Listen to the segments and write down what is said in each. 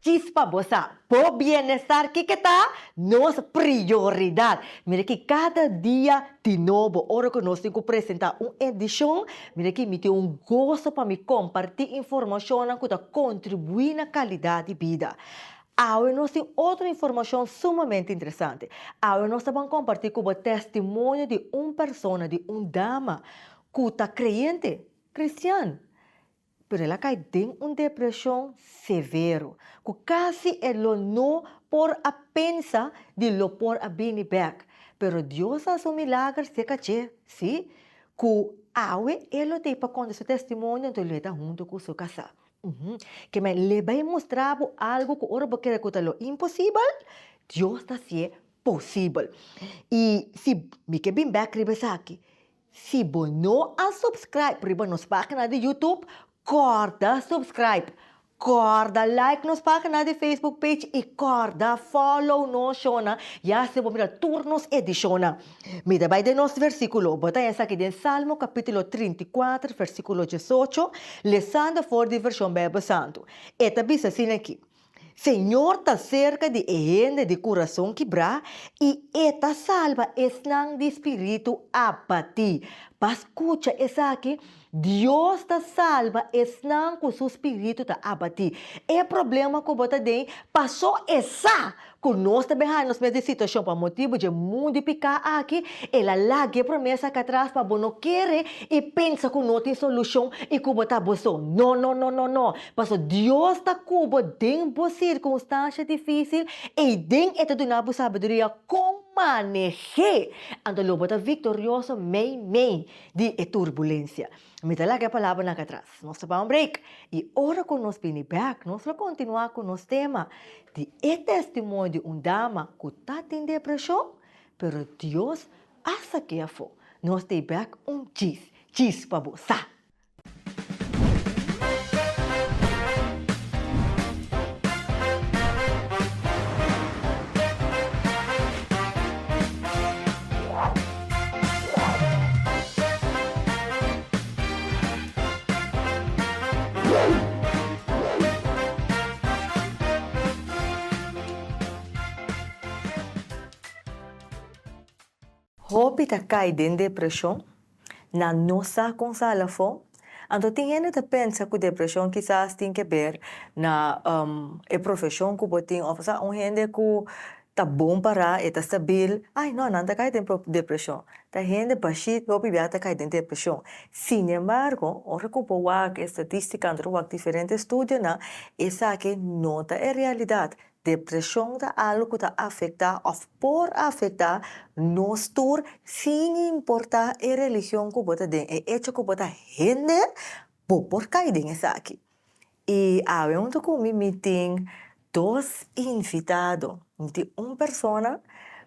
Djis pa bo sa, bo bienestar kiko ta nos prioridat. Mira ki kada dia di nobo ora ku nos tin ku presentá un edishon, mira ki mi tin un goso pa mi kompartí informashonnan ku ta kontribuí na kalidat di bida. Awe nos tin otro informashon sumamente interesante. Awe nos ta ban kompartí ku bo testimonio di un persona, di un dama ku ta kreyente, kristian. Pero el a kai den un depreshon severo, ku kasi e lo no por a pensa di lo por a bini bèk. Pero Dios a hasi un milager serka dje, sí, ku awe e lo t'ei pa konta su testimonio, anto lo e ta huntu ku su kasá. Ke men le bai mustra bo algu ku ora bo kere ku ta lo imposibel, Dios ta hasié posibel. I si mi ke bin bèk riba esaki, Si bo no a subscribe riba nos pagina di YouTube, corda subscribe, corda like nos pagina di Facebook page y corda follow nos shownan ya asina bo mira tur nos edicionnan. Mi ta bay den nos versiculo, bo ta esaki den Salmo capitulo 34 versiculo 18, lesando for di version Bijbel Santo. E ta bisa asina aki, Señor ta serka di e hende di kurason kibrá i E ta salba esnan di spiritu abatí. Pa skucha esaki, Dios ta salba esnan ku su spiritu ta abatí. E problema ku bo ta den, pasó E sa ku nos ta bin haña nos mes den situashon pa motibu dje mundu di piká aki, El a laga e promesa akatras pa bo no kere i pensa ku no tin solushon i ku bo ta bo so. No, no, no, no, no! Pasobra Dios ta ku bo den bo sirkunstansha difísil, eiden e ta duna bo sabiduria kon maneh'é. Anto lo bo ta viktorioso meimei di e turbulensia. Mi ta laga e palabranan aki atras. Nos ta bai un break, i ora ku nos bini bèk, nos lo kontinuá ku nos tema di e testimonio di un dama ku ta tin depreshon, pero Dios a sak'é afó. Nos ta ei bèk un djis, djis pa bo sa. Hopi ta kai den depreshon, nan no sa kon sali afó. Anto tin hende ta pensa ku depreshon kisas tin ke ber na e profeshon ku bo tin òf sa un hende ku ta bon pará, e ta stabil, ai no, nan ta kai den depreshon. Ta hende bashí hopi bia ta kai den depreshon. Sinembargo, ora ku bo wak e statistika anto bo wak diferente estudionan, esaki no ta e realidat. Depreshon ta algu ku ta afektá òf por afektá nos tur sin importá e religion ku bo ta den. E echo ku bo ta hende, bo por kai den esaki. I awe huntu ku mi, mi tin dos invitado. Mi tin un persona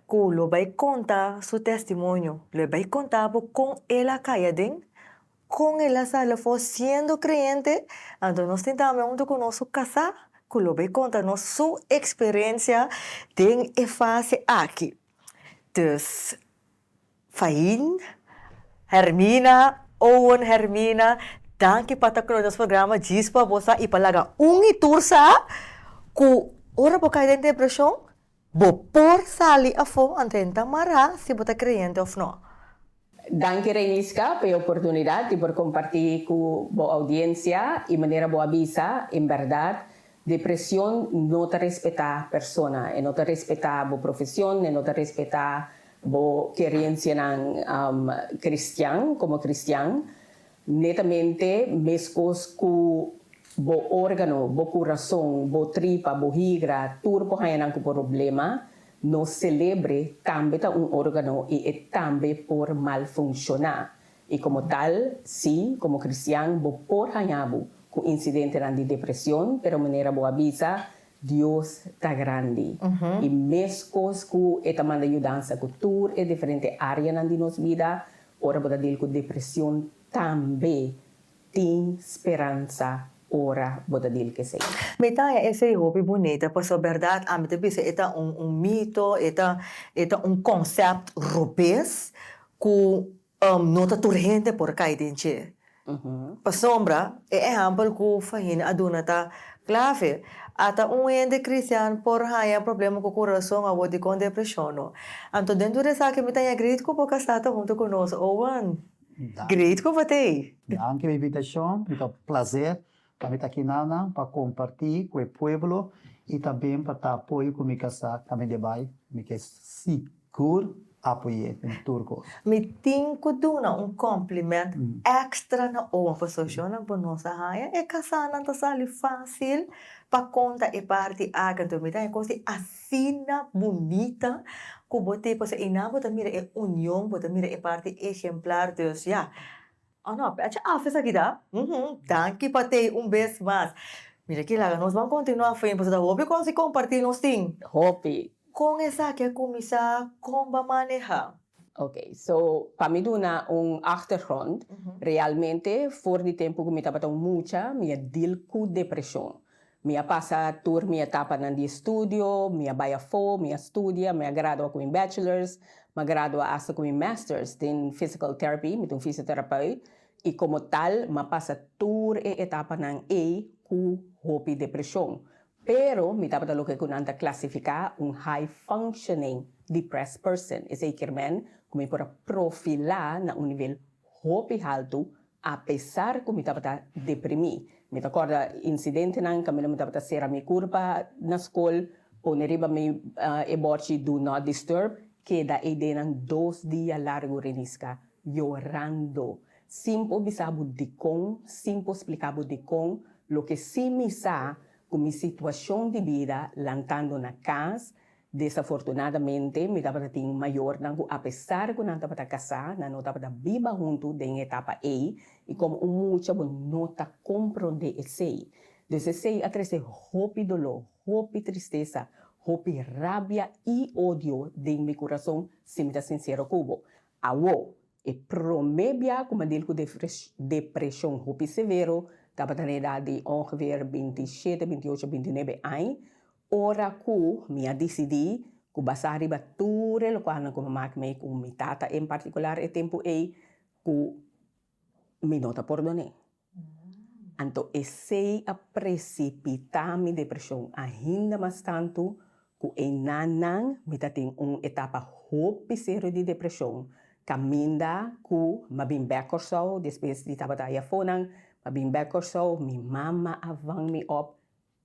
ku lo bai konta su testimonio, lo e bai konta bo kon el a kai aden Kon el a sali afó siendo kreyente? Anto nos tin tambe huntu ku nos su kasá ku lo bai konta nos su eksperensia den e fase aki. Dus, Fain, Hermina, Owen, Hermina, danki pa ta ku nos programa djis pa bo sa i pa laga un i tur sa ku ora bo kai den depreshon, bo por sali afó, anto e no ta mará si bo ta kreyente òf no. Danki Reiniska pa e oportunidat di por kompartí ku bo oudiensia i manera bo a bisa, en bèrdat depresion no ta respetá persona, e no ta respetá bo profesion, e no ta respetá bo kerensianan kristian komo kristian, netamente meskos ku bo órgano, bo kurason, bo tripa, bo higra, tur por haña nan ku problema. Nos selebre tambe ta un organo i e tambe por malfunshoná. I komo tal, sí, komo kristian bo por haña bo ku insidentenan di depresion, pero manera bo a bisa, Dios ta grandi. I meskos ku e ta manda yudansa ku tur e diferente áreanan di nos bida, ora bo ta dil ku depresion tambe Tin speransa ora bo ta dil kesey. Mi ta haña esei hopi bunita pasobra bèrdat ami ta bisa e ta un un mito, e ta e ta un konsèpt robes ku no ta tur hende por kai den dje. Pasobra e ehèmpel ku Fahina a duna ta klave. Ata un hende cristian por haña problema cu curason awor dicon depresion no. Anto den tur esaki mi ta haña great cu bo casá ta hunto cu nos Owen. Great cu bo t'ey. Danki pa e invitacion, mi ta placer pa mi ta aki nan pa comparti cu e pueblo y tambe pa ta apoyo cu mi casá caminda bay, mi ke sigur apoy'é den tur kos. Mi tin ku duna un kompliment èkstra na Owen pasobra shonnan ku nos a haña e kasánan ta sali fásil pa konta e parti aki. Anto mi ta haña kos di asina bunita ku bo tin pasobra einan bo ta mira e union, bo ta mira e parti ehemplar. Dus ya, Oh no, pecha af esaki ta. Uhum, danki pa tei un bes mas. Mira ki laga nos ban kontinuá fen pasobra ta hopi kos di kompartí nos tin. Hopi. Kon esaki a kuminsá, kon bo a manehá? Ok, so pa mi duna un achtergrond, realmente for di tempu ku mi tabata un mucha mi a deal ku depreshon. Mi a pasa tur mi etapanan di estudio, mi a bai afó, mi a studia, mi a gradua ku mi bachelors, mi a gradua asta ku mi masters den physical therapy, mi ta un fisioterapeut, i komo tal mi a pasa tur e etapanan ei ku hopi depreshon. Pero mi tabata loke ku nan ta klasifiká un high functioning depressed person, esei kier men ku mi por a profilá na un nivel hopi haltu Apesar ku mi tabata deprimí, mi ta kòrda insidentenan kaminda mi tabata sera mi kurpa na skol, pone riba mi e bòrchi Do Not Disturb, keda eidenan dos dia largu Reniska, yorando, sin por bisa bo dikon, sin por splika bo dikon, loke sí mi sa ku mi situashon di bida lantando na kas, Desafortunadamente, mi tabata tin mayornan ku apesar ku nan tabata kasá, nan no tabata biba huntu den e etapa ei, i komo un mucha bo no ta komprondé esei. Dus esei a trese hopi doló, hopi tristesa, hopi rabia i odio den mi kurason, si mi ta sinsero ku bo. Awo, e promé bia ku mi a dil ku depreshon hopi severo tabata na edat di ongeveer bintishete, bintiocho, bintinuebe aña, Ora ku mi a disidí ku basá riba tur e lokualnan ku mi a mak mei ku mi tata en partikular e tempu ei, ku mi no ta pordon'é. Anto esei a presipitá mi depreshon ainda mas tantu ku einanan mi ta tin un etapa hopi serio di depreshon kaminda ku mi a bin bèk Kòrsou despues di tabata ayafonan, mi a bin bèk Kòrsou, mi mama a vang mi òp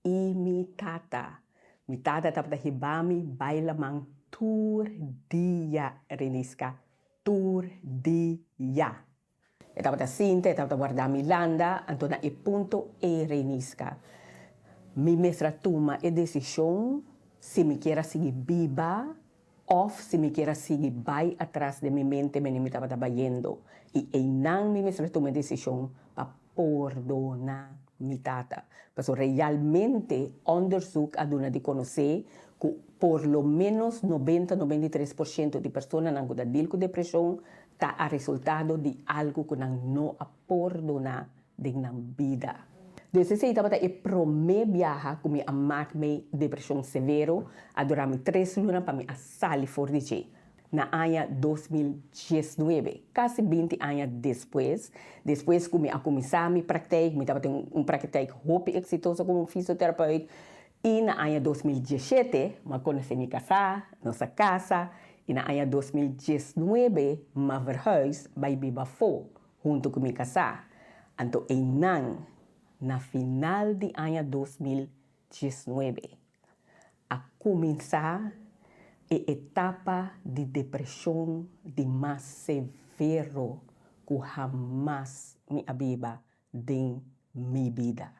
I mi tata. Mi tata tabata hiba mi bai laman tur dia, Reniska, tur dia. E tabata sinta, e tabata warda mi landa, anto na e punto ei, Reniska, mi mester a tuma e desishon si mi kier a sigui biba Of si mi kier a sigui bai atras den mi mente mene mi tabata bayendo y eynan mi mester a tuma e decision pa pordona mi tata. Pasobra realmente onderzoek a duna di conoce cu por lo menos noventa, 93% di personanan cu ta deal cu depresion ta a resultado di algo cu nan no a pordona den nan bida. Dus esei tabata e promé biaha ku mi a mak mei depreshon severo, a dura mi tres luna pa mi a sali for di dje. Na aña 2019, kasi binti aña despues, despues ku mi a kuminsá mi praktijk, mi tabatin un praktijk hopi eksitoso komo fisioterapeut, i na aña 2017 mi a konosé mi kasá, nos a kasa, i na aña 2019 mi a verhuis bai biba afó. Huntu ku mi kasá. Anto einan, na final di aña 2019, a kuminsá e etapa di depreshon di mas severo ku hamas mi a biba den mi bida.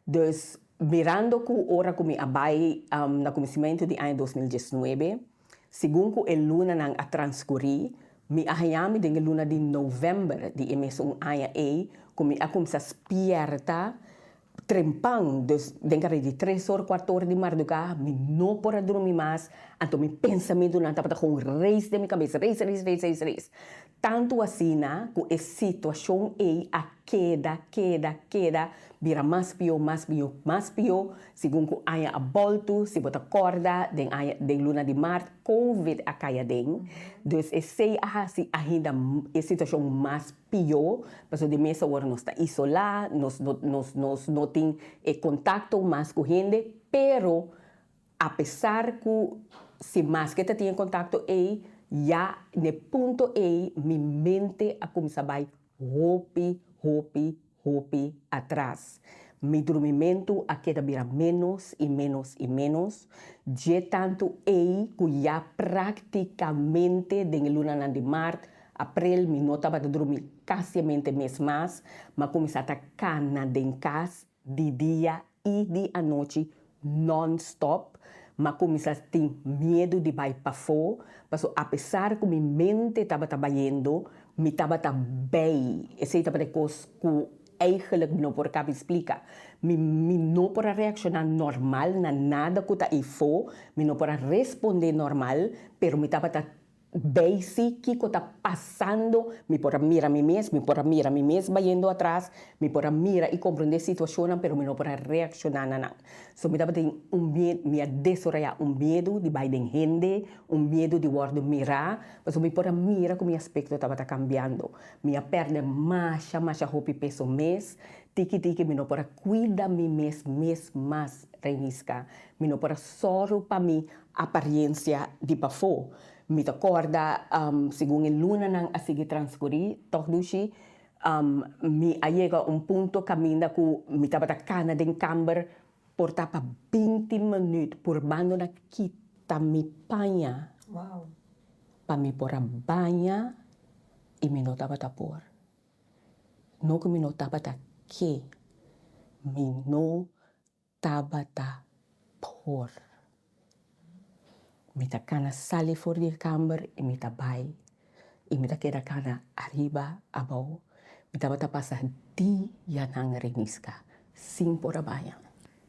Dus, mirando ku ora ku mi a bai na kuminsimentu di aña 2019, segun ku e lunanan a transkurí, mi a haña mi den e luna di novèmber di e mesun aña ei ku mi a kuminsá spièrta trempan, dus den kare di tres or, kuater or di mardugá, mi no por a drumi mas. Anto mi pensamentunan tabata gewoon race den mi kabes, race, race, race, race, race. Tantu asina ku e situashon ei a keda, keda, keda bira mas pió, mas pió, mas pió, segun ku aña a bòltu, si bo ta kòrda den aña, den luna di mart, Covid a kai aden. Dus esei a hasi ainda e situashon mas pió, pasobra di mes awor nos ta isolá, nos no, nos, nos no tin e kontakto mas ku hende, pero Apesar ku si maske ta tin e kontakto ei, ya n'e punto ei mi mente a kuminsá bai hopi, hopi, hopi atras. Mi drumimentu a keda bira ménos i ménos i ménos, dje tantu ei ku ya práktikamente den e lunanan di mart, aprel mi no tabata drumi kasiamente mes mas, m'a kuminsá ta kana den kas di dia i di anochi non-stop, m'a kuminsá tin miedu di bai pafó, pasobra apesar ku mi mente tabata bayendo, mi tabata bei. Esei tabata e kos ku eigenlijk mi no por kabi splika. Mi mi no por a reakshoná normal na nada ku ta eifó, mi no por a respondé normal, pero mi tabata Bay si kico ta pasando, mi por a mira mi mes, mi por a mira mi mes bayendo atras, mi por a mira y comprende situacionnan pero mi no por a reacciona na nan. So mi tabatin un miedo, mi a desoraya un miedo di bay den hende, un miedo di wordo mira, pasobra mi por a mira cu mi aspecto tabata cambiando. Mi a perde masha masha hopi peso mes, tiki tiki mi no por a cuida mi mes mes mas, Reiniska. Mi no por a sòru pa mi apariencia di pafó. Mi ta kòrda segun e lunanan a sigui transkurí, tòg dushi, mi a yega un punto kaminda ku mi tabata kana den kamber por ta pa binti minüt purbando na kita mi paña pa mi por a baña i mi no tabata por. No ku mi no tabata ke, mi no tabata por. Mi ta kana sali for di e kamber i mi ta bai i mi ta keda kana ariba abou. Mi tabata pasa dianan reniska sin por a baña.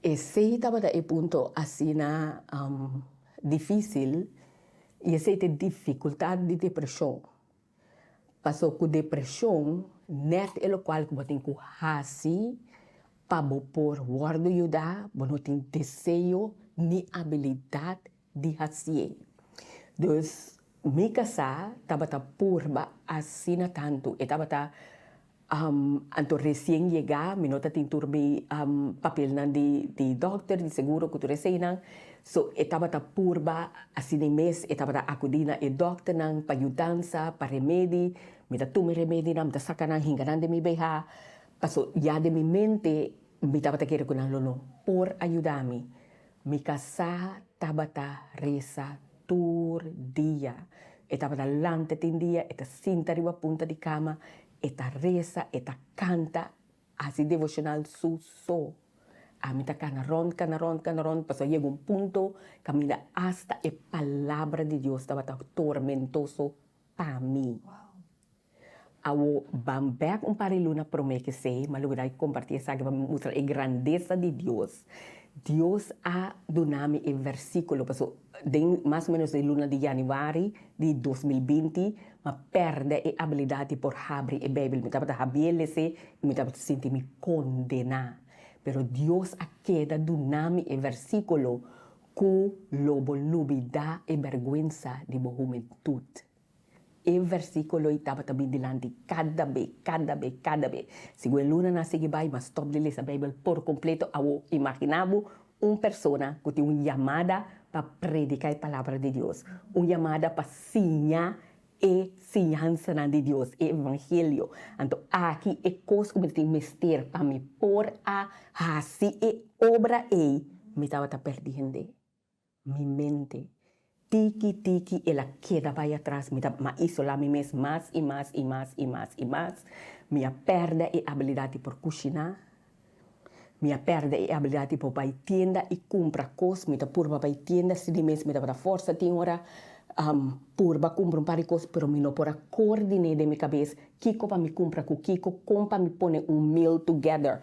Esei tabata e punto asina difisil i esei ta e difikultat di depreshon. Paso ku depreshon nèt e lokual ku bo tin ku hasi pa bo por wòrdu yudá, bo no tin deseo ni abilidat di hasié. Dus mi kasá tabata purba asina tantu, e tabata Anto resien yegá mi no ta tin tur mi papelnan di di dòkter, di seguro ku tur eseinan. So e tabata purba asina e mes, e tabata akudí na e dòkternan pa yudansa, pa remedi. Mi ta tuma e remedinan, mi ta saka nan, hinka nan den mi beha. Paso ya den mi mente mi tabata kere ku nan lo no por a yuda mi. Mi kasá tabata resa tur dia. E tabata lanta tin dia, e ta sinta riba punta di kama, e ta resa, e ta kanta, hasi devoshonal su so. Ami ta kana rònt, kana rònt, kana rònt, pasobra yega un punto kaminda asta e palabra di Dios tabata tormentoso pa mi. Awo ban bek un par di luna prome ke esei, m'a logra di kompartí esaki pa mustra e grandesa di Dios. Dios a duna mi e versíkulo, paso den mas o ménos den luna di yanüari di 2020 m'a pèrdè e abilidat di por habri e Beibel. Mi tabata habié les'é i mi tabata sinti mi kondená. Pero Dios a keda duna mi e versíkulo ku lo bo lubidá e bèrgwensa di bo hubentut. E versíkulo ei tabata bin dilanti kada be, kada be, kada be. Segun e lunanan a sigui bai, m'a stòp di lesa Beibel por kompleto. Awor, imaginá bo un persona ku tin un yamada pa prediká e Palabra di Dios, un yamada pa siña e siñansanan di Dios, e evangelio. Anto aki e kos ku mi ta tin mester pa mi por a hasi e obra ei, mi tabata pèrdí hende. Mi mente. Tiki tiki el a keda bai atras, mi ta m'a isolá mi mes mas i mas i mas i mas i mas. Mi a pèrdè e abilidat di por kushiná, mi a pèrdè e abilidat di por bai tienda i kumpra kos, mi ta purba bai tienda si di mes mi tabata forsa tin ora purba kumpra un par di kos pero mi no por a koordiné den mi kabes kiko pa mi kumpra ku kiko, kon pa mi pone un meal together.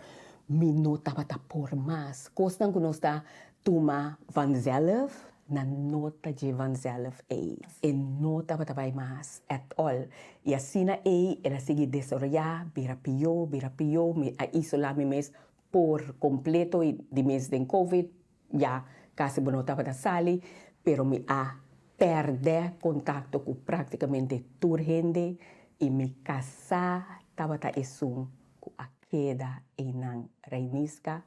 Mi no tabata por mas. Kosnan ku nos ta Tuma vanzelf. Nan no ta dje vanzelf ei. E no tabata bai mas at all. I asina ei el a sigui desaroyá, bira pió, bira pió. Mi a isolá mi mes por completo i di mes den covid ya casi bo no tabata sali, pero mi a pèrdè contacto cu practicamente tur hende i mi casá tabata esun cu a keda einan. Reiniska.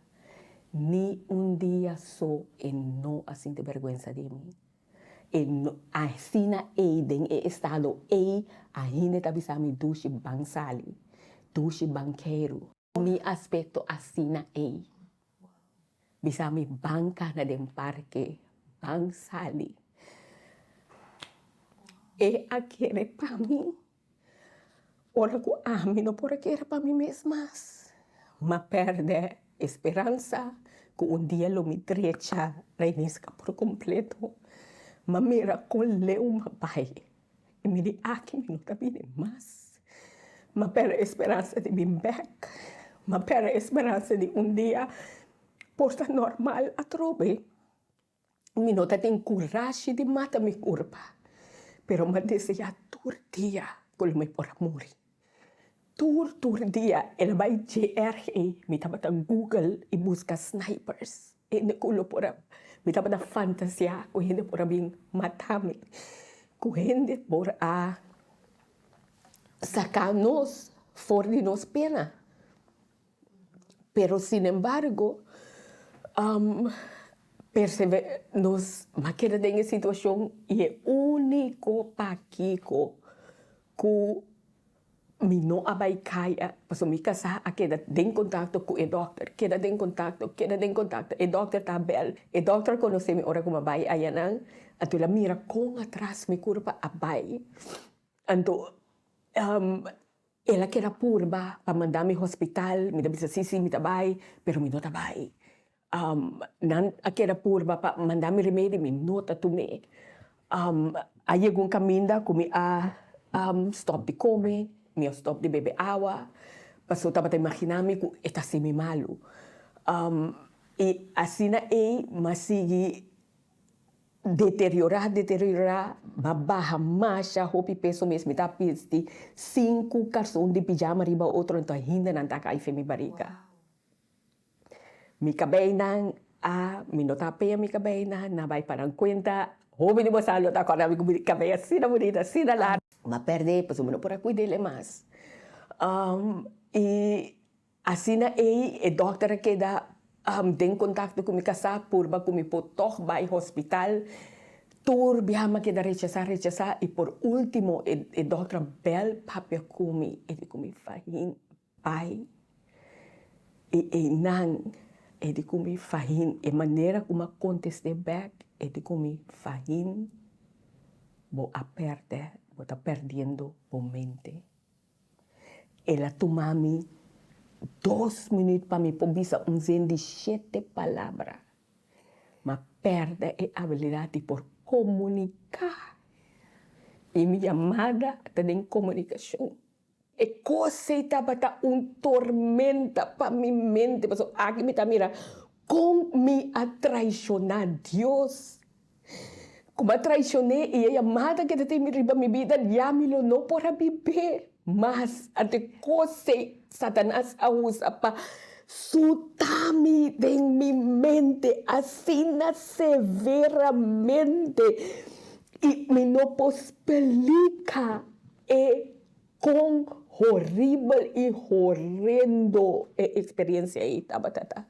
Ni un dia so e no a sinti bèrgwensa di mi. E no, asina ei, den e estado ei, ainda e ta bisa mi dushi ban sali, dushi ban keiru. Mi aspekto asina ei. Bisa mi ban kana den parke, ban sali. E a kere pa mi. Ora ku ami no por a kere pa mi mes mas, m'a pèrdè e speransa ku un dia lo mi drecha Reiniska por kompleto. M'a mira kon leu m'a bai i mi di aki mi no ta bini mas. M'a pèrdè e speransa di bin bèk, m'a pèrdè e speransa di un dia por ta normal atrobe. Mi no ta tin kurashi di mata mi kurpa, pero mi a deseá tur dia ku lo mi por a muri. Tur tur dia el a bai dje erg ei, mi tabata google i buska snipers, hende ku lo por a, mi tabata fantasiá ku hende por a bin mata mi, ku hende por a saka nos for di nos pena. Pero sinembargo, nos a keda den e situacion y e unico pakico cu mi no a bay caya, pasobra mi casa a keda den contacto cu e dokter, keda den contacto, keda den contacto, e dokter ta bel, e dokter a conoce mi ora cu mi a bay ayanan, anto el a mira con atras mi curpa a bay, anto El a keda purba pa manda mi hospital, mi ta bisa si si mi ta bai, pero mi no ta bai. Nan a keda purba pa manda mi remedi, mi no ta tum'é. A yega un kaminda ku mi a stòp di kome, mi a stòp di bebe awa, pasobra tabata imaginá mi ku e ta hasi mi malu. I asina ei mi a sigui Deteriorá, deteriorá, m'a baha masha hopi peso mes, mi ta bisti sinku karson di pijama riba otro anto ainda nan ta kai fe mi barika. Mi kabeinan a, mi no ta pea mi kabeinan, nan bai pa nan kuenta, hopi di boso lo ta kòrda mi ku mi kabei asina bunita, asina largu. M'a pèrdè pasobra mi no por a kuid'é mas. I Asina ei e dòkter a keda den kontakto ku mi kasá purba ku mi por tòg bai hospital. Tur biaha mi a keda rechasá, rechasá i por último e dòkter a bèl papia ku mi e di ku mi Fahin bai. I einan e di ku mi Fahin e manera ku mi a kontest'é bèk e di ku mi Fahin bo a pèrdè, bo ta pèrdiendo bo mente. El a tuma mi dos minuut pa mi por bisa un zin di shete palabra. M'a pèrdè e abilidat di por komuniká. I mi yamada ta den komunikashon. E kos ei tabata un tormenta pa mi mente, pasobra aki mi ta mira kon mi a traishoná Dios. Ku mi a traicion'é i e yamada ku e ta tin riba mi bida ya mi lo no por a bib'é mas. Anto e kos ei Satanas a usa pa suta mi den mi mente asina severamente i mi no por splika e kon horibel i horendo e eksperensia ei tabata ta.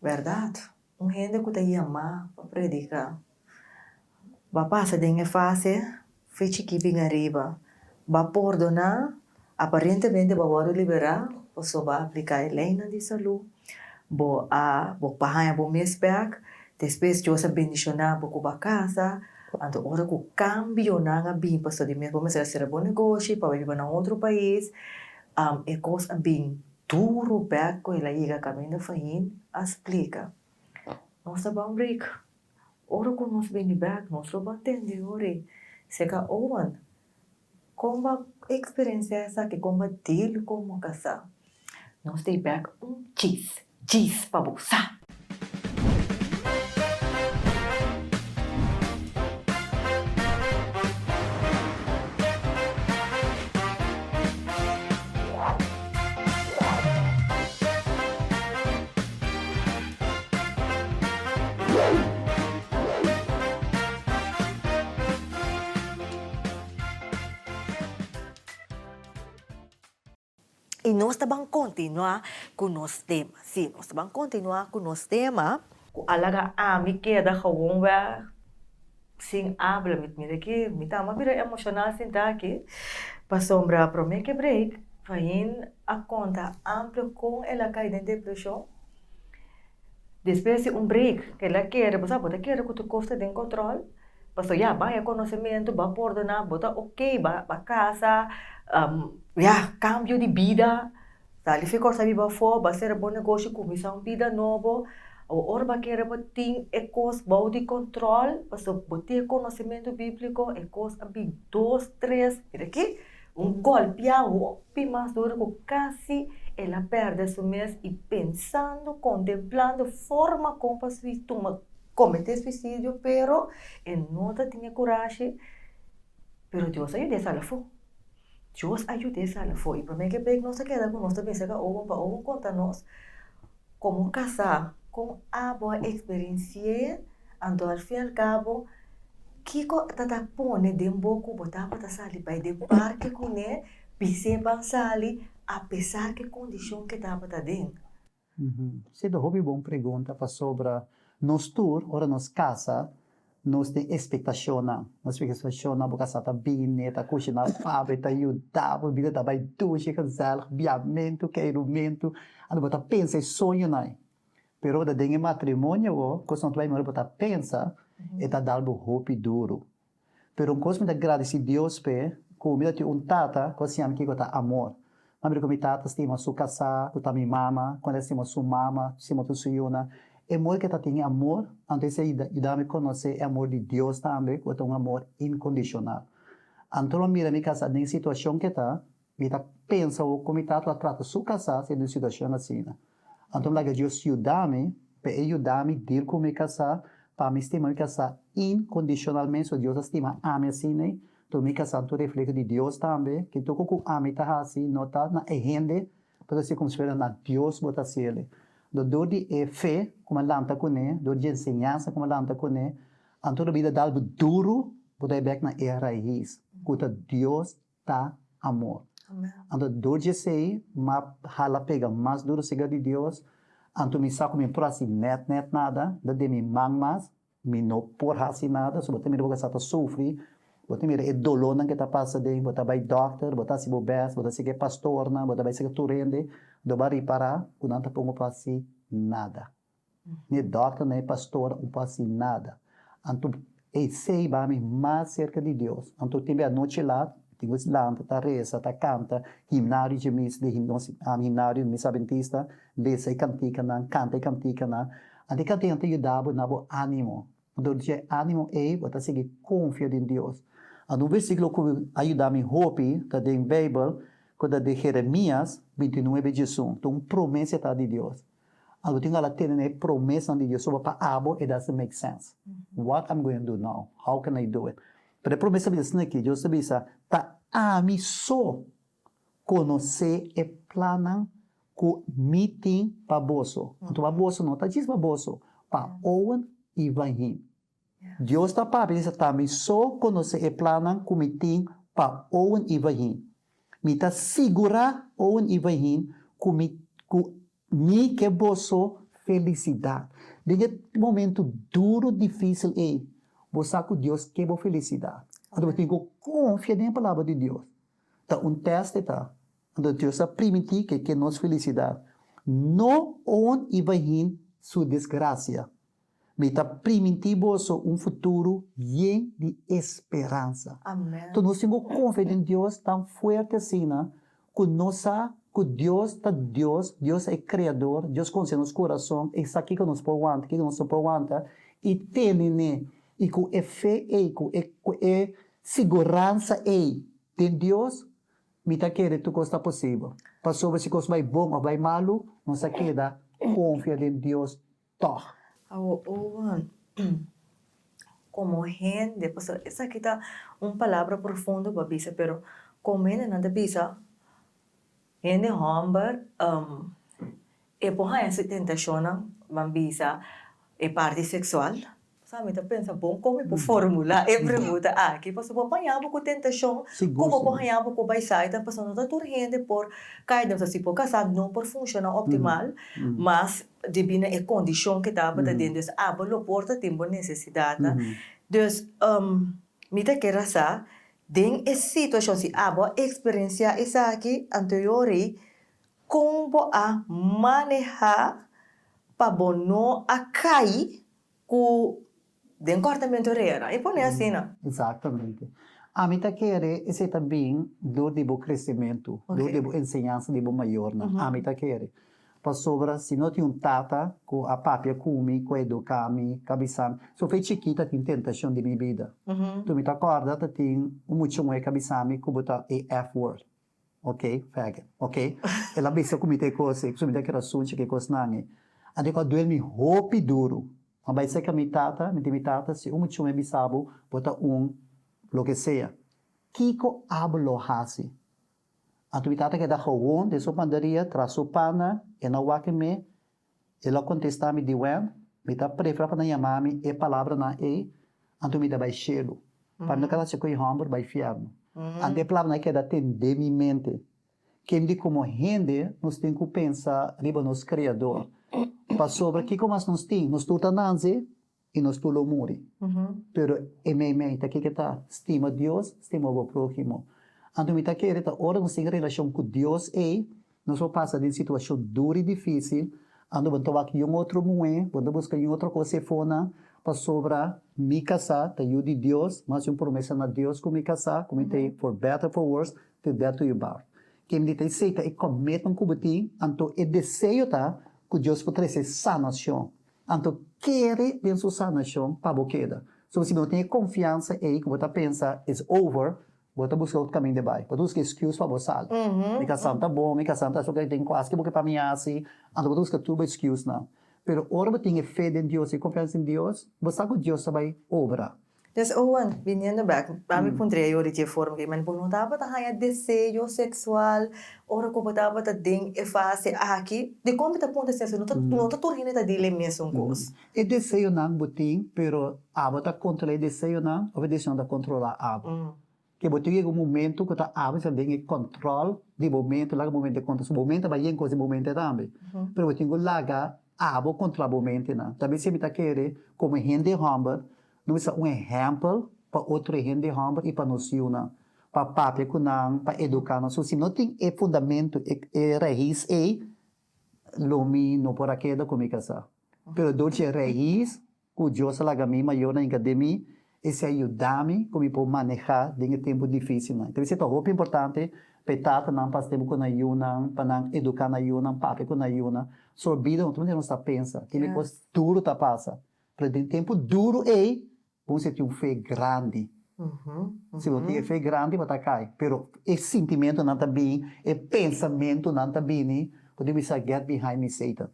Bèrdat, un hende ku ta yamá pa prediká bo a pasa den e fase fe chikí bin ariba. Bo a pordoná, aparentemente bo a wòrdu liberá pasobra bo a apliká e leinan di salú, bo a bo pa haña bo mes bèk, despues Dios a bendishoná bo ku bo a kasa, anto ora ku kambionan a bin pasobra di mes bo mester a sera bo negoshi pa bai biba na otro pais, e kos a bin Duru bek ku el a yega kaminda Fahin a splika, Nos ta ban break. Ora ku nos bini bek nos lo ban tende ora seka Owen kon bo a eksperensia esaki, kon bo a deal komo kasá. Nos ta e bek un djis djis pa bo sa. I nos ta ban kontinuá ku nos tema. Sí, nos ta ban kontinuá ku nos tema. Ku a laga ami keda gewonweg sin abla. Mi mira ki mi ta ama bira emoshonal sinta aki, pasobra promé ke break Fahin a konta amplio kon el a kai den depreshon. Despues di un break ke el a kere, bo sa bo ta kere ku tur kos ta den kòntròl, pasobra ya bo a haña konosementu, bo a pordoná, bo ta oke, bo a kasa, ya kambio di bida, sali fi kòrsa biba afó, bo a sera bo negoshi, kuminsá un bida nobo, awor ora bo a kere bo tin e kos bou di kòntròl, pasobra bo tin e konosementu bíbliko, e kos a bin dos, tres, mira aki. Un golpia hopi mas duru ku kasi el a pèrdè su mes i pensando, kontemplando forma kon pa tuma kometé suisidio pero e no ta tin e kurashi, pero Dios a yud'é sali afó. Dios a yud'é sali afó i promé ke break nos a keda ku nos ta bisa ka Owen pa Owen konta nos komo kasá kon abo a eksperensi'é anto al fin al kabo Kiko ta ta pone den bo ku bo tabata sali bai den parke kuné, bis'é ban sali apesar ku e kondishon ku e tabata den? Esei ta hopi bon pregunta pasobra nos tur ora nos kasa nos tin espektashonnan. Nos espektashonnan bo kasá ta bini, ta kushiná pa bo, e ta yuda bo, bida ta bai dushi, gezellig, biamentu, keirumentu, anto bo ta pensa e soñonan ei. Pero ora den e matrimonio bo, cos no ta bay manera bo ta pensa, e ta dal bo hopi duro. Pero un cos mi ta gradici Dios p'e, cu mi ta tin un tata cu a siña mi kico ta amor. Mi a mira cu mi tata stima su casa, cu ta mi mama, cu el a stima su mama, stima tur su yuna. E modo cu e ta tin e amor, anto esey a yuda mi conoce e amor di Dios tambe, cu ta un amor incondicional. Anto lo mira mi casa den e situacion cu e ta, Mi ta pensa awor con mi tata a trata su casá si den un situacion asina. Anto mi laga Dios yuda mi, pa e yuda mi deal cu mi casá, pa mi stima mi casá incondicionalmente, so Dios a stima ami asina, enton mi casá ta un refleho di Dios tambe, ke tur cu ami ta haci no ta na e hende, pero ta si como si fuera na Dios bo ta haciele. Anto dor di e fe cu mi a lanta cune, dor di e enseñansa cu mi a lanta cune, anto lo bida dal bo duro, bo ta e bek na e raiz, cu ta Dios ta amor. Anto dor di esei m'a hala pega mas duro serka di Dios, anto mi sa ku mi por hasi nèt nèt nada, ta den mi man mas, mi no por hasi nada, so bo ta mira bo sa ta sufri, bo ta mira e dolónan ke ta pasa den, bo ta bai dòkter, bo ta hasi bo bèst, bo ta sigui e pastornan, bo ta bai serka tur hende, do bo a ripará ku nan ta pongo pa hasi nada. Ni e dòkter ni e pastor un por hasi nada. Anto esei ba mi mas serka di Dios. Anto tin be anochi lat, tin ku lanta ta resa, ta kanta himnario dje misa di nos himnario di misa adventista, lesa e kantikanan, kanta e kantikanan. Anto e kantikanan ta yuda bo na bo animo. Anto dje animo ei bo ta sigui konfia den Dios. Anto un versíkulo ku a yuda mi hopi ta den Beibel ku ta di Jeremias 29 diesun. Ta un promesa ta di Dios. Abo tin ala tene na e promesanan di Dios soba pa abo it doesn't make sense. What I'm going to do now? How can I do it? Pero e promesa ta bisa asina aki, Dios ta bisa, Ta ami so konosé e plannan ku mi tin pa boso. Anto pa boso no ta djis pa boso, pa Owen i Vahim. Dios ta papia di sa, Ta mi so konosé e plannan ku mi tin pa Owen i Vahim. Mi ta sigurá Owen i Vahim ku mi ku Mi ke boso felisidat. Den e momentu duru difísil ei, bo sa ku Dios ke bo felisidat. Anto bo tin ku konfia den e Palabra di Dios. Ta un tèst e ta. Anto Dios a primintí ku e ke nos felisidat. No on i bahin su desgrasia. Mi ta primintí boso un futuro yen di esperansa. Anto nos tin ku konfia den Dios tan fuerte asina ku nos sa ku Dios ta Dios, Dios ta e Kreador, Dios konosé nos kurason, e sa kiko nos por wanta, kiko nos no por wanta, i tene n'e. I ku e fe ei, ku e ku e siguransa ei den Dios, mi ta kere tur kos ta posibel. Pasobra si kos bai bon òf bai malu, nos ta keda konfia den Dios tòg. Awo Owen, komo hende, pasobra esaki ta un palabra profundo pa bisa, pero komo hendenan ta bisa, hende hòmber e por haña su tentashonnan, ban bisa e parti seksual. Sa mi ta pensa bon kon mi por formula e pregunta aki pasobra bo por haña bo ku tentashon ku bo por haña bo ku bai saita pasobra no ta tur hende por kai den si por kasá no por funshoná optimal mas debí na e kondishon ke tabata den dus abo lo por ta tin bo nesesidatnan dus mi ta kere sa den e situashon si abo a eksperensiá esaki anterior kon bo a manehá pa bo no a kai Ku den kòrtamentu orea, e pone asina. Exactamente. Ami ta kere esei ta bin dor di bo kresementu, dor di bo enseñansa di bo mayornan. Ami ta kere. Pasobra si no tin un tata ku a papia ku mi, ku a eduká mi, ku a bisa mi, so fe chikí ta tin tentashon di mi bida. Tu mi ta kòrda ta tin un mucha muhé ku a bisa mi ku bo ta e F-word. Ok, faggot. Ok. El a bisa ku mi ta e kos ei, pasobra mi ta keda sunchi ku e kosnan ei. Anto ku a duel mi hopi duru. Mi a bai serka mi tata, mi di mi tata, si un muchumi a bisa bo, bo ta un loke sea, kiko abo lo hasi? Anto mi tata keda gewon den su panderia, tras su pana, e no wak mi, El a kontestá mi, Diwen, mi ta preferá pa nan yama mi e palabranan ei, anto mi ta bai shelu. Pa mi no keda haci ku e hòmber bai fièrnu. Anto e palabranan ei keda ten den mi mente. Ken di komo hende nos tin ku pensa riba nos Kreador. Pasobra kiko mas nos tin? Nos tur ta nanse i nos tur lo muri. Pero e meimei ta kiko ta? Stima Dios, stima bo próhimo. Anto mi ta kere ta ora nos tin relashon ku Dios ei, nos por pasa den situashon duru i difísil, anto bo no ta wak niun otro muhé, bo no ta buska niun otro kos efonan, pasobra mi kasá ta yu di Dios, mi a hasi un promesa na Dios ku mi kasá, ku mi ta ei for better for worse, till death do you part. Ke mi di ta esei ta e commitment ku bo tin, anto e deseo ta ku Dios por trese sanashon. Anto kere den su sanashon pa bo keda. So si bo no tin e konfiansa ei ku bo ta pensa it's over, bo ta buska otro kaminda bai. Bo ta buska excuse pa bo sali. Mi kasá no ta bon, mi kasá no ta esaki, tin kuaske bo ke pa mi hasi. Anto bo ta buska tur bo excusenan. Pero ora bo tin e fe den Dios, e konfiansa den Dios, bo sa ku Dios ta bai obra. Dus Owen, biniendo bek, pa mi puntra yo di dje forma ki men bo no tabata haña deseo seksual ora ku bo tabata den e fase aki? Dikon mi ta puntra esei? No ta no ta tur hende ta dil e mesun kos. E deseonan bo tin, pero abo ta kontrola e deseonan of e deseonan ta kontrola abo? Ke bo tin yega un momento ku ta abo ta den e kòntròl di bo mente, laga bo mente kontra, so bo mente ta bai yen kos di bo mente tambe, pero bo tin ku laga abo kontrola bo mentenan. Ta bes mi ta kere komo hende hòmber Nos mester un ehèmpel pa otro hende hòmber i pa nos yunan, pa papia ku nan, pa eduká nan. So si no tin e fundamentu, e raís ei, lo mi no por a keda ku mi kasá. Pero dor dje raís ku Dios a laga mi mayornan hinka den mi, esei a yuda mi ku mi por manehá den e tempu difísilnan. Ta bisa ta hopi importante pa e tatanan pasa tempu ku nan yunan, pa nan eduká nan yunan, papia ku nan yunan. So bida no ta manera nos ta pensa, tin e kos duru ta pasa. Pero den tempu duru ei, bo mester tin un fe grandi. Si bo tin e fe grandi, bo ta kai. Pero e sintimentunan ta bini, e pensamentunan ta bini, bo tin bisa, Get behind me, Satan.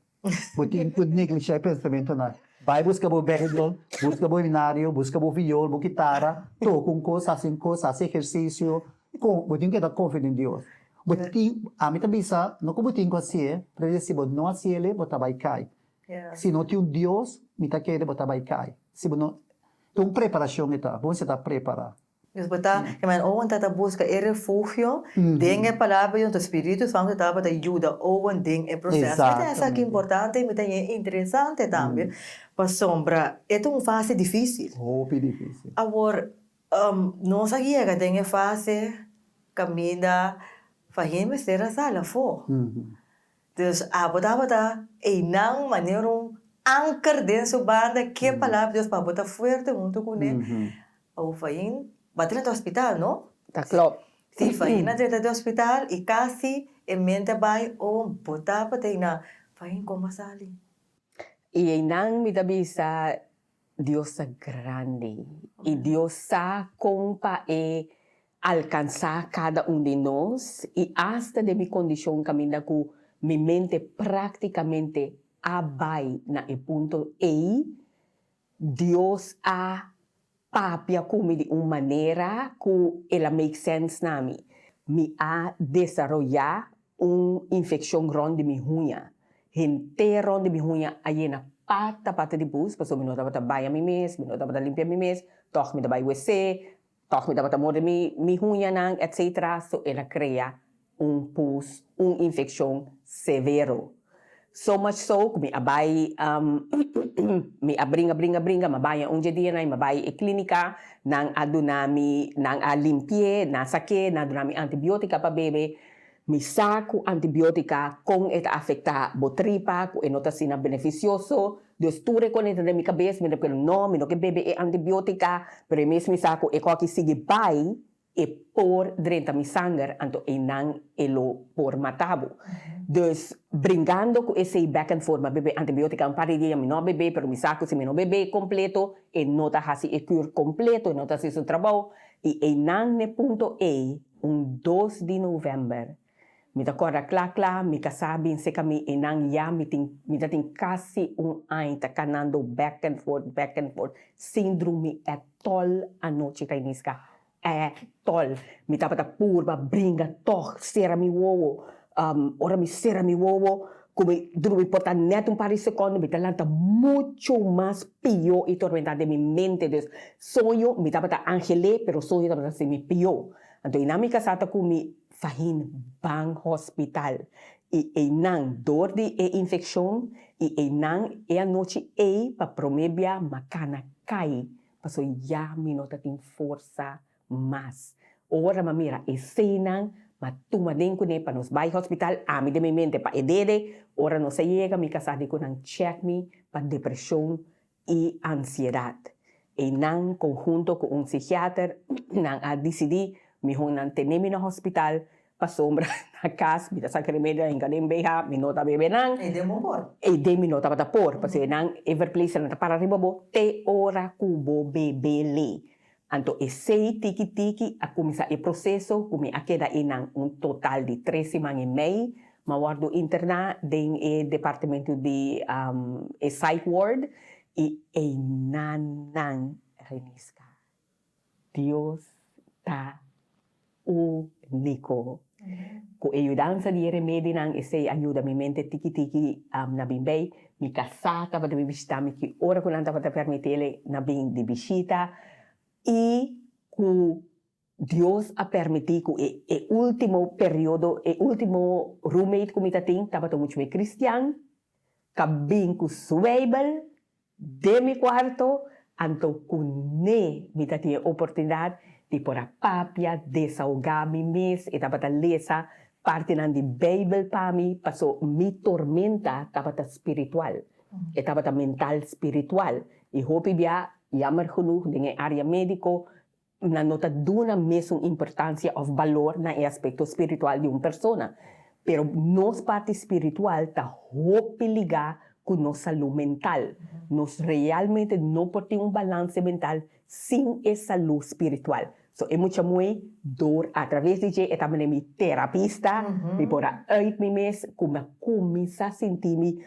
Bo tin ku neglisha e pensamentunan. Bai buska bo Bijbel, buska bo himnario, buska bo viol, bo kitara, toka un kos, hasi un kos, hasi ehersisio. Kon, bo tin ku keda konfia den Dios. Bo tin, ami ta bisa, no ku bo tin ku hasié, pero si bo no hasiel, bo ta bai kai. Si no tin un Dios, mi ta kere bo ta bai kai. Si bo no, ta un preparacion e ta, bo mester ta prepara. Dus bo ta, e man Owen ta ta busca e refugio den e Palabra di Dios, enton Spiritu Santo tabata yuda Owen den e proceso. Mi ta esaki importante y mi ta haña interesante tambe, pasobra e ta un fase dificil. Hopi dificil. Awor, nos a yega den e fase caminda Fahim mester a sali afo. Dus abo tabata einan manera un anker den su banda, ke palabra di Dios pa bo ta fuerte huntu kuné. Abo Fain ba drenta hospital, no? Ta klop. Si, Fain a drenta den hospital i kasi e mente a bai, oh, bo tabata einan. Fain, kon bo a sali? I einan mi ta bisa, Dios ta grandi i Dios sa kon pa e alkansá kada un di nos i asta den mi kondishon kaminda ku mi mente práktikamente a bai na e punto ei, Dios a papia ku mi di un manera ku el a make sense na mi. Mi a desaroyá un infekshon rònt di mi huña. Henter rònt di mi huña a yena. pata pata di pus pasobra mi no tabata baña mi mes, mi no tabata limpia mi mes, tòg mi ta bai wc, tòg mi tabata morde mi mi huñanan etcetera, so el a krea un pus, un infekshon severo. So much so ku mi a bai mi a bringa bringa bringa, mi a baña un dje dianan i mi a bai e klínika, nan a duna mi, nan a limpi'é, nan a sak'é, nan a duna mi antibiotika pa bebe. Mi sa ku antibiotika kon e ta afektá bo tripa, ku e no ta asina benefisioso, dus tur e koneta den mi kabes, mi ta kere no, mi no ke bebe e antibiotika, pero e mes mi sa ku e koki sigui bai, e por drenta mi sanger, anto einan e lo por mata bo. Dus bringando ku esei back and forth, mi a bebe antibiotika un par di dia, mi no a bebe, pero mi sa ku si mi no bebe kompleto, e no ta hasi e kur kompleto, e no ta hasi su trabou, i einan n'e punto ei, Un dos di november. Mi ta kòrda kla kla, mi kasá a bin seka mi einan ya mi tin mi ta tin kasi un aña ta kanando back and forth back and forth sin drumi ètòl anochi Rainiska, ètòl. Mi tabata purba bringa tòg sera mi wowo Ora mi sera mi wowo ku mi drumi por ta nèt un par di sekònde mi ta lanta muchu mas pió i tormentá den mi mente. Dus soño mi tabata angel'é pero soño tabata hasi mi pió. Anto einan mi kasá ta ku mi fahin ban hospital i einan dor di e infekshon i einan e anochi ei pa promé bia m'a kana kai pasobra ya mi no ta tin forsa Mas, ora m'a mira eseinan, m'a tuma den kuné pa nos bai hospital, ami den mi mente pa e dede, ora nos a yega mi kasá di ku nan chèk mi pa depreshon i ansiedat. Einan konhunto ku un psikiater nan a disidí mihó nan tene mi na hospital pasobra na kas mi ta saka remedio a hinka den beha, mi no ta bebe nan. E den bo por? E den mi no tabata por, pasobra nan e verpleegsternan ta para riba bo te ora ku bo bebe lei. Anto esei tiki tiki a kuminsá e proseso ku mi a keda einan un total di tres siman i mei. Mi a wòrdu interná den e departamento di e psych ward i einan nan Reniska. Dios ta úniko. Ku e yudansa di e remedinan esei a yuda mi mente tiki tiki na bin bei. Mi kasá tabata bin bishitá mi ki ora ku nan tabata permitele na bin di bishita i ku Dios a permití ku e e último periodo, e último roommate ku mi ta tin tabata muchu mei kristian, ka bin ku su Beibel Den mi cuarto, anto cu ne mi ta tin e oportunidad di por a papia, desahoga mi mes, e tabata lesa partinan di Bijbel pa mi, paso mi tormenta tabata spiritual, e tabata mental spiritual, y hopi bia, jammer genoeg, den e area medico, Nan no ta duna mesun importancia of balor na e aspecto spiritual di un persona. Pero nos parti spiritual ta hopi ligá cu nos salú mental. Nos realmente no por tin un balance mental sin e salú spiritual. So e mucha muhé door a traves di dje e ta manera mi terapista, mi por a uit mi mes cu mi a cuminsa sinti mi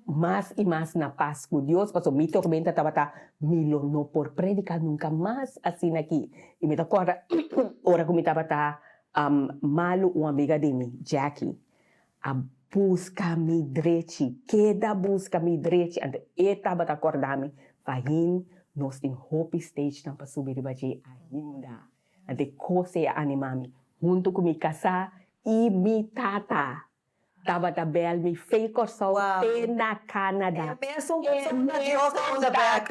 Mas i mas na pas ku Dios, pasobra mi tormenta tabata, mi lo no por prediká nunka mas asina aki. I mi ta kòrda ora ku mi tabata malu, un amiga di mi, Jackie, a buska mi drechi, keda buska mi drechi. Anto e tabata kòrda mi, Fahin, nos tin hopi stagenan pa subi riba dje ainda. Anto e kos ei a animá mi, huntu ku mi kasá i mi tata. Tabata bel mi fei Kòrsou te na Canada. E mesun persona Dios a usa bek.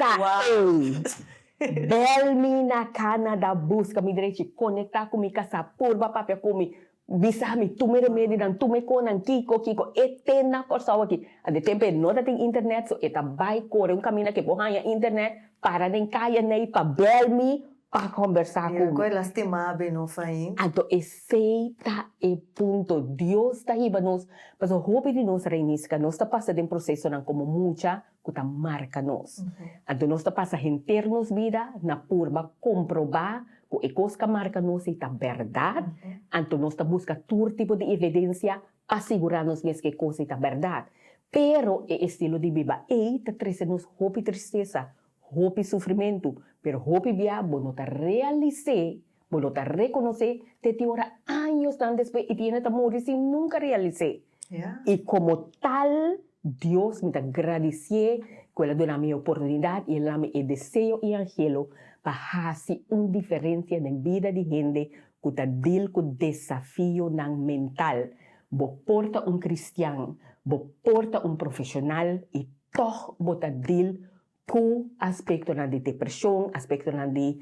Ey. Bel mi na Canada buska mi drechi konekta ku mi kasá purba papia ku mi bisa mi tuma e remedinan tuma e konan kiko kiko e te na Kòrsou aki. Ante tempu e no ta tin internet so e ta bai kore un kaminda ke por haña internet para den kaya nei pa bel mi pa kombersá ku mi. Mira ku e lastima beno fain. Anto esei ta e punto. Dios ta hiba nos, pasobra hopi di nos Reiniska, nos ta pasa den prosesonan komo mucha ku ta marka nos. Anto nos ta pasa henter nos bida na purba komprobá ku e kos ku a marka nos ei ta bèrdat, anto nos ta buska tur tipo di evidensia pa sigurá nos mes ku e kos ei ta bèrdat. Pero e estilo di biba ei ta trese nos hopi tristesa, Hopi sufrimentu, pero hopi bia bo no ta realis'é, bo no ta rekonosé te tin ora añosnan despues i tin hende ta muri sin nunka realis'é. I komo tal, Dios mi ta gradisié ku el a duna mi e oportunidat i el a duna mi e deseo i anhelo pa hasi un diferensia den bida di hende ku ta dil ku desafionan mental. Bo por ta un kristian, bo por ta un profeshonal i tòg bo ta dil Ku aspektonan di depreshon, aspektonan di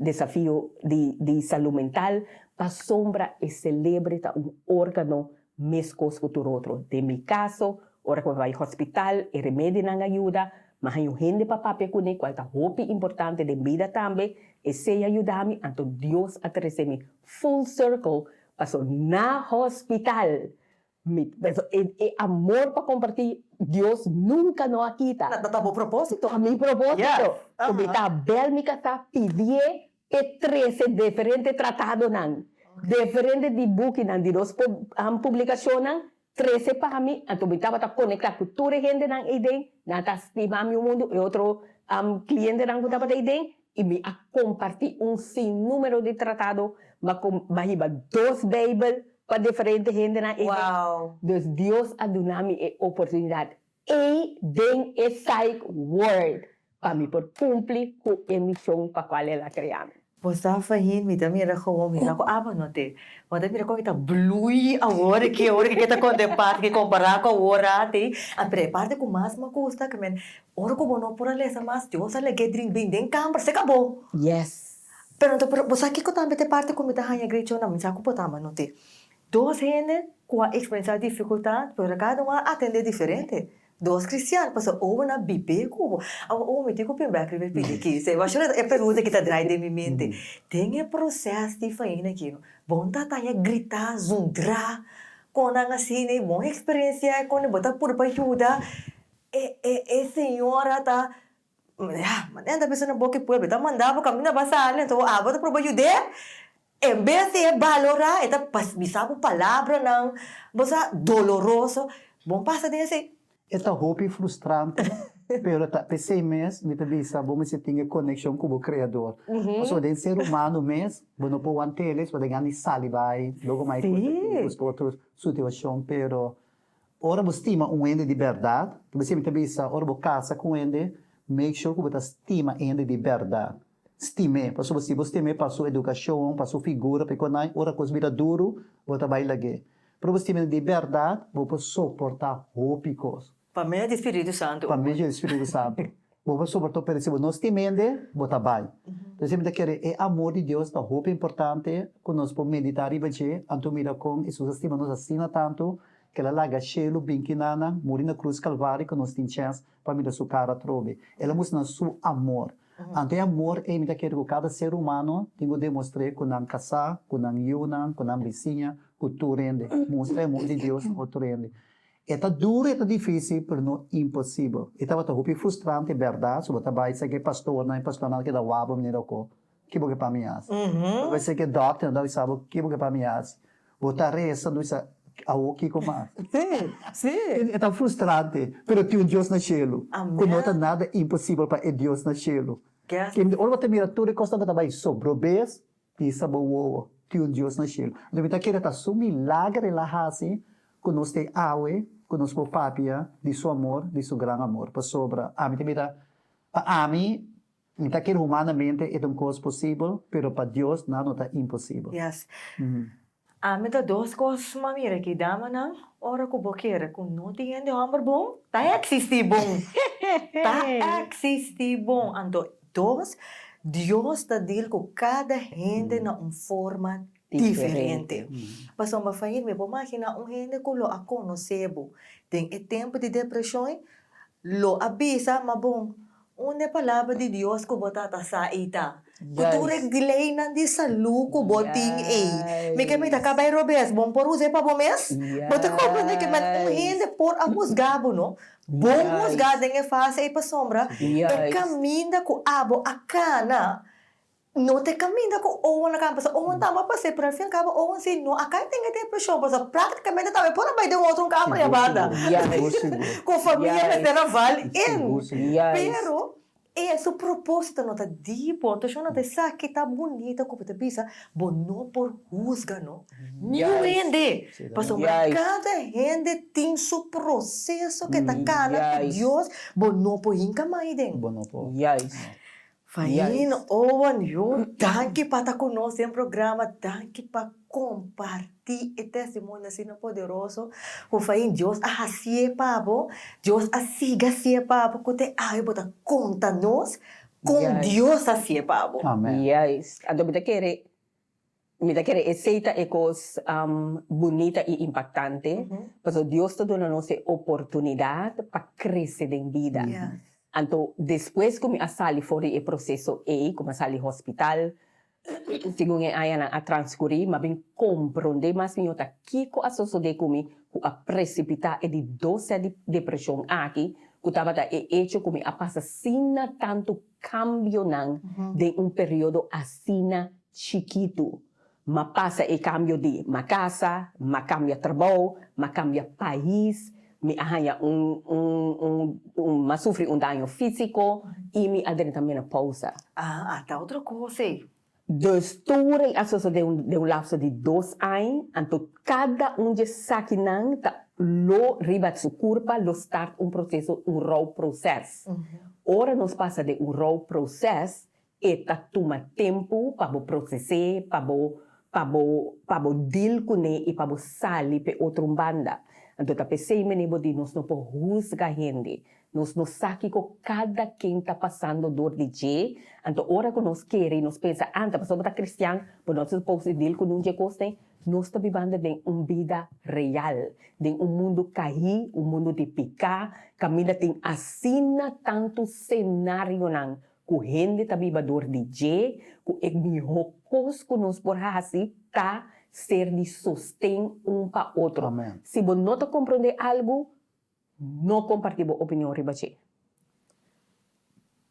desafio di salú mental, pasobra e selebre ta un órgano meskos ku tur otro. Den mi kaso, ora ku mi bai hospital, e remedinan a yuda, mi a haña un hende pa papia kuné, kual ta hopi importante den bida tambe, esei a yuda mi, anto Dios a trese mi full circle, paso na hospital Mi pensa e e amor pa comparti Dios nunca no a kita. Ta ta bo proposito. Ta mi proposito. Yes. Cu mi ta bel mi casa pidié e trece diferente tratadonan, diferente di bukinan di nos publicacionnan trece pa mi, anto mi tabata conecta cu tur e hendenan eyden, nan ta stima mi un mundo, e otro clientenan cu tabata eyden, y mi a comparti un sinnumero di tratado, mi a hiba dos bijbel, Pa diferente hendenan ei den. Dus Dios a duna mi e oportunidat ei den e psych ward pa mi por cumpli cu e mision pa cual El a crea mi. Bo sa Fahim, mi ta mira gewoon, mi sa cu abo no te. Bo ta mira con e ta bloei awor aki, awor ki ta conta e parti ki compara cu awor ati. A pero e parti cu mas mi a gusta cu men, ora cu bo no por a lesa mas, Dios a lag'e drink bin den camber, se cabo. Yes. Pero anto pero bo sa kiko tambe ta e parti ku mi ta haña grechonan? Mi sa ku bo ta ama no te. Dos hende ku a eksperensiá difikultat, pero kada un a atendé diferente. Dos kristian, pasobra obo nan bibé ku bo. Awor obo mi tin ku bin bèk riba e pidi aki. Se bashon e pregunta ki ta drai den mi mente. Den e proses di faina aki, bo no ta haña gritá, zundrá kon nan asina i bon eksperensiá kon bo ta purba yuda e e e señora ta Ya, manera ta bisa na boka e pueblo, e ta manda bo kaminda bo a sali, anto abo ta proba yud'é, en bes di e balorá, e ta bisa bo palabranan, bo sa, doloroso, bo pasa den esei. E ta hopi frustrante, pero ta p'esei mes mi ta bisa bo mester tin e konekshon ku bo Kreador. Pasobra den ser humano mes bo no por want'el, bo ta gana di sali bai, logo mai buska otro situashon, pero Ora bo stima un hende di bèrdat, ta bisí mi ta bisa, ora bo kasa ku un hende, make sure ku bo ta stima e hende di bèrdat. Stim'é, pasobra si bo stim'é pa su edukashon, pa su figura, pa e konai, ora kos bira duru, bo ta bai lag'é. Pero bo stim'é di bèrdat, bo por soportá hopi kos. Pa medio di Spiritu Santu. Pa medio di Spiritu Santu. Bo por soportá, pero si bo no stima hende, bo ta bai. Entonces mi ta kere e amor di Dios ta hopi importante ku nos por meditá riba dje, anto mira kon Hesus a stima nos asina tantu ku el a laga shelu bin kinanan, muri na krus Kalvario ku nos tin chèns pa mira su kara atrobe. El a mustra nos su amor. Anto e amor ei mi ta kere ku kada ser humano tin ku demostr'é ku nan kasá, ku nan yunan, ku nan bisiña, ku tur hende. Mustra e amor di Dios na otro hende. E ta duru, e ta difícil, pero no imposibel. E tabata hopi frustrante, bèrdat, so bo ta bai seki e pastornan, e pastornan ta keda wak bo manera oko, ki bo ke pa mi hasi? Bo bai seki e dòkternan, ta bisa bo, ki bo ke pa mi hasi? Bo ta resa, bo bisa, awor kiko mas? Sí, sí. E ta frustrante, pero tin un Dios na shelu, ku no ta nada imposibel pa e Dios na shelu. Ora bo ta mira tur e kosnan ku ta bai sobrobes, Pisa bo wowo, tin un Dios na shelu. Anto mi ta kere ta su milager el a hasi ku nos te awe, ku nos por papia di su amor, di su gran amor. Pasobra ami ta mira, pa ami, mi ta kere humanamente e ta un kos posibel, pero pa Dios nada no ta imposibel. Yes. Ami ta dos kos m'a mira aki, damanan, ora ku bo kere ku no tin hende hòmber bon, ta eksistí bon. Ta eksistí bon. Anto dos, Dios ta deal ku kada hende na un forma diferente. Pasobra Fair, mi por maginá un hende ku lo a konosé bo den e tempu di depreshon, lo a bisa, ma bon, Unda e palabra di Dios ku bo ta ta sa ei ta? Ku tur e leynan di salú ku bo tin ei. Mi ke mita kabei robes, bon por us'é pa bo mes? Bo ta komprendé ke men un hende por a husgá bo no? Bon husgá den e fase ei pasobra e kaminda ku abo a kana No ta e kaminda ku Owen a kaba, pasobra Owen tambe a pas'é, pero al fin al kabo Owen si no a kai den e depreshon, pasobra praktikamente tambe por a bai den otro un kamber ya banda, ku famia mester a val in. Pero E su propósito no ta di bo, anto shon no ta esaki ta bunita ku bo ta bisa, bo no por husga no. Niun hende, pasobra kada hende tin su proseso ke ta kana ku Dios, bo no por hinka mai den. Bo no por. Fahin, Owen, yu, danki pa ta ku nos den programa, danki pa kompartí e testimonio asina poderoso ku Fahin Dios a hasié pa bo, Dios a sigui hasié pa bo, ku te awe bo ta konta nos kon Dios a hasié pa bo. Amen. Juist. Anto mi ta kere, mi ta kere esei ta e kos bunita i impaktante, pasobra Dios ta duna nos e oportunidat pa krese den bida. Anto despues ku mi a sali for di e proseso ei, ku mi a sali hospital, Segun e añanan a transkurí, m'a bin komprondé mas mihó ta kiko a sosodé ku mi ku a presipitá e di dos sèt di depreshon aki, ku tabata e echo ku mi a pasa asina tantu kambionan den un periodo asina chikitu. M'a pasa e kambio di m'a kasa, m'a kambia trabou, m'a kambia pais, mi a haña un un un m'a sufri un daño físiko i mi a drenta menopousa. Ah, ta otro kos ei. Dus tur ei a sosodé un den un lapso di dos aña, anto kada un dje esakinan ta lo riba su kurpa lo start un proseso, un rouwproces. Ora nos pasa den un rouwproces, E ta tuma tempu pa bo proses'é, pa bo pa bo pa bo deal kuné i pa bo sali p'e otro un banda. Anto ta p'esei mene bo di nos no por husga hende. Nos no sa kiko kada ken ta pasando dor di dje. Anto ora ku nos kere i nos pensa, ah, ta pasobra bo ta kristian, bo no ta supos di deal ku nun dje kosnan. Nos ta bibando den un bida real, den un mundu kaí, un mundu di piká, kaminda tin asina tantu senarionan ku hende ta biba dor di dje, ku e mihó kos ku nos por hasi ta ser di sosten un pa otro. Si bo no ta komprondé algu, no kompartí bo opinion riba dje.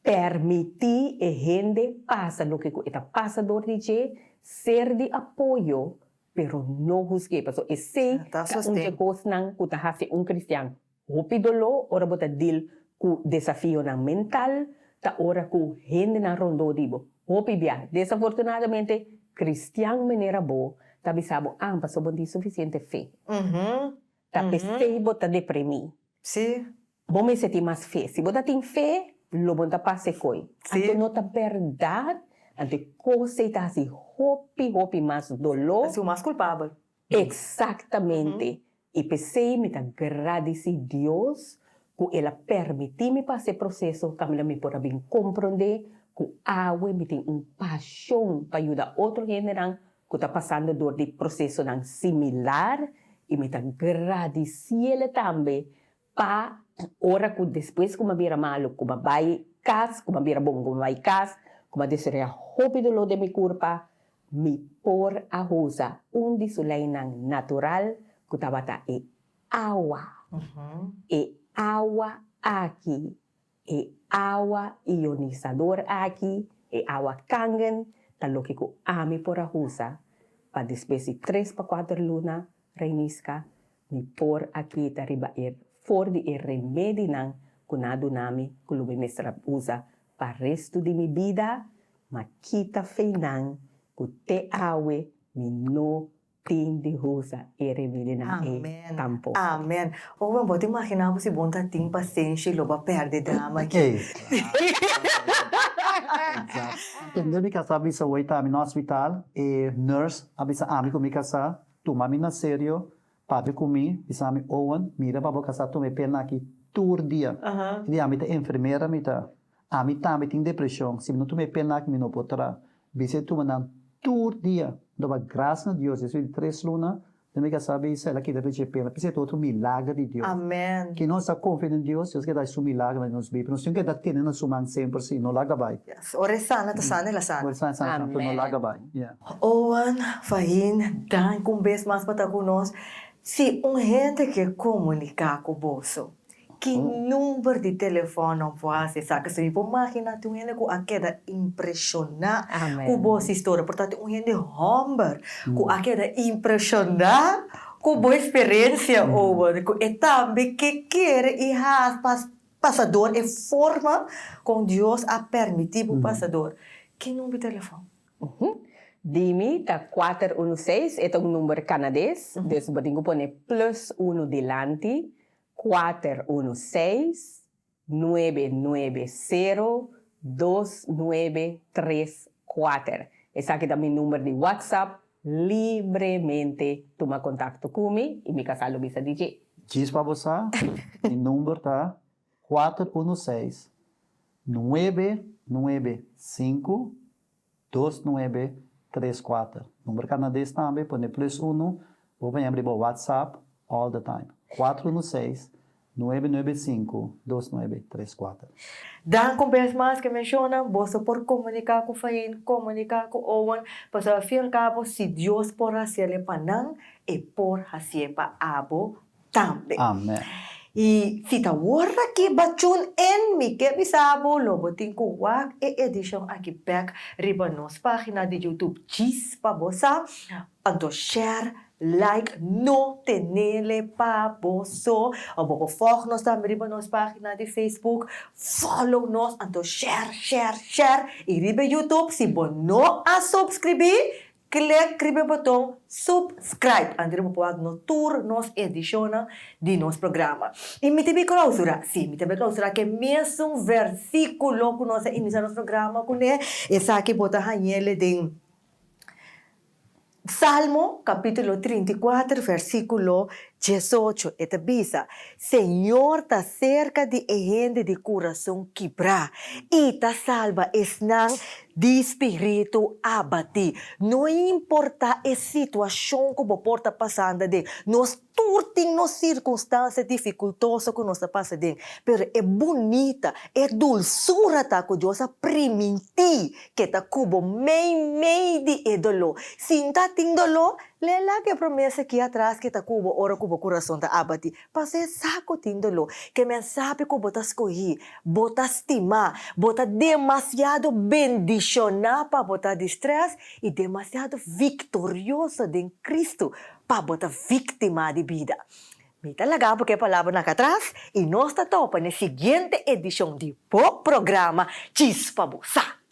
Permití e hende pasa loke ku e ta pasa dor di dje, ser di apoyo, pero no husg'é, pasobra esei ta un dje kosnan ku ta hasi un kristian Hopi doló ora bo ta deal ku desafionan mental ta ora ku hendenan rondó di bo. Hopi bia, desafortunadamente, kristian manera bo ta bisa bo, ah, pasobra bo no tin sufisiente fe. Ta p'esei bo ta deprimí. Bo mester tin mas fe. Si bo ta tin fe, lo bo no ta pasa e koi. Anto no ta bèrdat? Anto e kos ei ta hasi hopi, hopi mas doló. Ta hasi bo mas kulpabel. Exactamente. Y p'esey mi ta gradici Dios cu El a permiti mi pasa e proceso caminda mi por a bin comprende cu awe mi tin un pasion pa yuda otro hendenan cu ta pasando door di procesonan similar y mi ta gradiciele tambe Pa ora ku despues ku mi a bira malu, ku mi a bai kas, ku mi a bira bon, ku mi a bai kas, ku mi a deseroyá hopi doló den mi kurpa, mi por a usa un di su leinan natural ku tabata e awa. E awa aki, e awa ionisador aki, e awa Kangen, ta loke ku ami por a usa pa despues di tres pa kuater luna, Reiniska, Mi por a kita riba e for di e remedinan ku nan a duna mi ku lo mi mester a usa pa restu di mi bida, ma kita feinan ku te awe mi no tin di usa e remedinan ei tampoko. Amen. Owen, bo ta imagina bo si bon ta tin pasenshi lo bo a perde dama aki. Exacto. Tende mi casa a bisa hoy ta mi na hospital e nurse a bisa ami cu mi casa Tuma mi na serio, papia ku mi, bisa mi, Owen, mira pa bo kasá tuma e pena aki tur dia. I di ami ta enfermera mi ta. Ami tambe tin depreshon, si mi no tuma e pena aki mi no por traha. Bisa e tuma nan tur dia. Anto pa grasia na Dios, despues di tres luna, den mi kasá bisa el a kita pechi e pena. P'esei ta otro milager di Dios. Amen. Ki nos ta konfia den Dios, Dios ke da su milager na nos bida. Pero nos tin ke ta tene na su man semper si, no laga bai. Yes. Ora e sana, ta sana, el a sana. Ora e sana, e sana, pero no laga bai. Yeah. Owen, Fahin, danki un bes mas pa ta ku nos. Si un hende ke komuniká ku boso, ki number di telefòn nan por hasi esaki? So mi por maginá tin un hende ku a keda impreshoná ku bo historia. Por ta tin un hende hòmber ku a keda impreshoná ku bo eksperensia, Owen, ku e tambe ke kere i has pas. pasa dor e forma kon Dios a permití bo pasa dor. Ki number di telefòn? Di mi ta kuater unu seis, e ta un number kanades, dus bo tin ku pone plus unu dilanti, kuater unu seis, nuebe nuebe sero, dos nuebe tres kuater. Esaki ta mi number di WhatsApp, libremente tuma kontakto ku mi i mi kasá lo bisa di dje. Djis pa bo sa, mi number ta kuater unu seis, nuebe nuebe sinku, dos nuebe tres kuater. Number kanades tambe, pone plus unu, bo por yama riba WhatsApp all the time. Kuater unu seis, Nuebe nuebe sinku dos nuebe tres kuater. Dank un bes mas ke menshona, boso por komuniká ku Fain, komuniká ku Owen, pasobra al fin al kabo si Dios por hasiel e pa nan, e por hasié pa abo tambe. Amen. I si ta wor aki bachun en mi ke bisa bo lo bo tin ku wak e edishon aki bek riba nos página di YouTube djis pa bo sa. Anto share, like, no tenele pa bo so. Of bo por volg nos tambe riba nos pagina di Facebook. Follow nos, anto share, share, share. Y riba YouTube si bo no a subscribi, click riba e boton subscribe. Anto bo por wak no tur nos edicionnan di nos programa. Y mi ta bin clausura, si, mi ta bin clausura cu e mesun versiculo cu nos a inicia nos programa cune. Esaki bo ta hañele den. Salmo capítulo 34 versículo 18 e ta bisa, Señor ta cerca di e hende di curason kibrá i ta salba esnan di spiritu abatí. No importá e situacion cu bo por ta pasando aden, nos Tur tin nos sirkunstansia difikultoso ku nos ta pasa den, pero e bunita, e dulsura ta ku Dios a primintí ke ta ku bo meimei di e doló. Si N ta tin doló, lei laga e promesa aki atras ke ta ku bo ora ku bo kurason ta abatí. Pasobra e sa ku tin doló, ke men sabi ku bo ta skohí, bo ta stimá, bo ta demasiado bendishoná pa bo ta di strès i demasiado viktorioso den Kristu Pa bo ta víktima di bida. Mi ta laga bo ku e palabranan atras i nos ta topa n'e siguiente edishon di bo programa Djis pa Bo Sa.